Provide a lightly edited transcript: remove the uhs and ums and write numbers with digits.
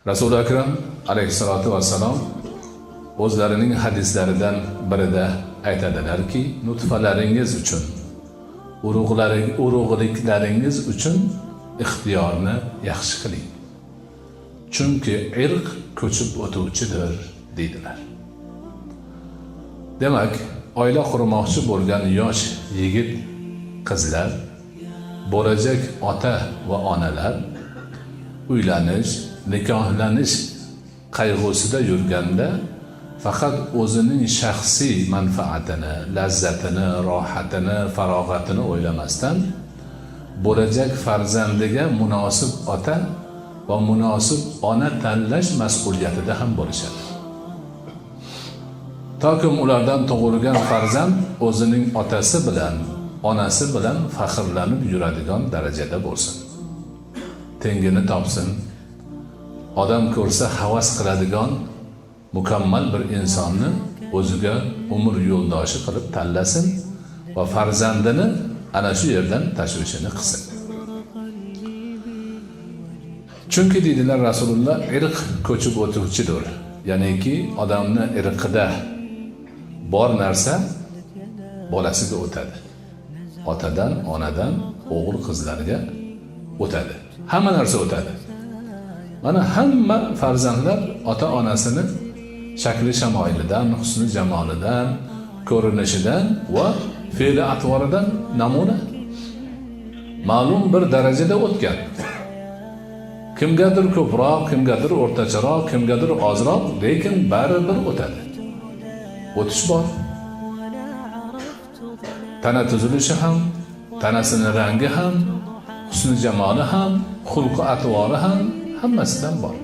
Rasuli akram alayhissalotu vassalom o'zlarining hadislaridan birida aytadilarki, nutfalaringiz uchun, urug'liklaringiz uchun ixtiyorni yaxshi qiling. Chunki irq ko'chib o'tuvchidir, deydilar. Demak, oila qurmoqchi bo'lgan yosh yigit qizlar, bo'lajak ota va onalar uylanish, nikohlanish qayg'usida yurganda faqat o'zining shaxsiy manfaatini, lazzatini, rohatini, farog'atini o'ylamasdan bo'lajak farzandiga munosib ota va munosib ona tanlash mas'uliyatida ham bo'lishadi. Tokim ulardan tug'ilgan farzand o'zining otasi bilan, onasi bilan faxrlanib yuradigan darajada bo'lsin. Tengini topsin. Odam ko'rsa havas qiladigan mukammal bir insonni o'ziga umr yo'ldoshi qilib tanlasin va farzandini ana shu yerdan tashvishini qilsin. Chunki deydilar Rasululloh, irq ko'chib o'tuvchidir. Ya'niki odamni irqida bor narsa bolasiga o'tadi. Otadan, onadan o'g'il qizlarga o'tadi. Hamma narsa o'tadi. Mana hamma farzandlar ota-onasini shakli shamoilidan, husni jamolidan, ko'rinishidan va fe'li atvoridan namuna. Ma'lum bir darajada o'tgan. Kimgadir ko'proq, kimgadir o'rtacharoq, kimgadir ozroq, lekin baribir o'tadi. O'tish bor. Tana tuzilishi ham, tanasini rangi ham, husni jamoli ham, xulqi atvori ham hammasidan bor.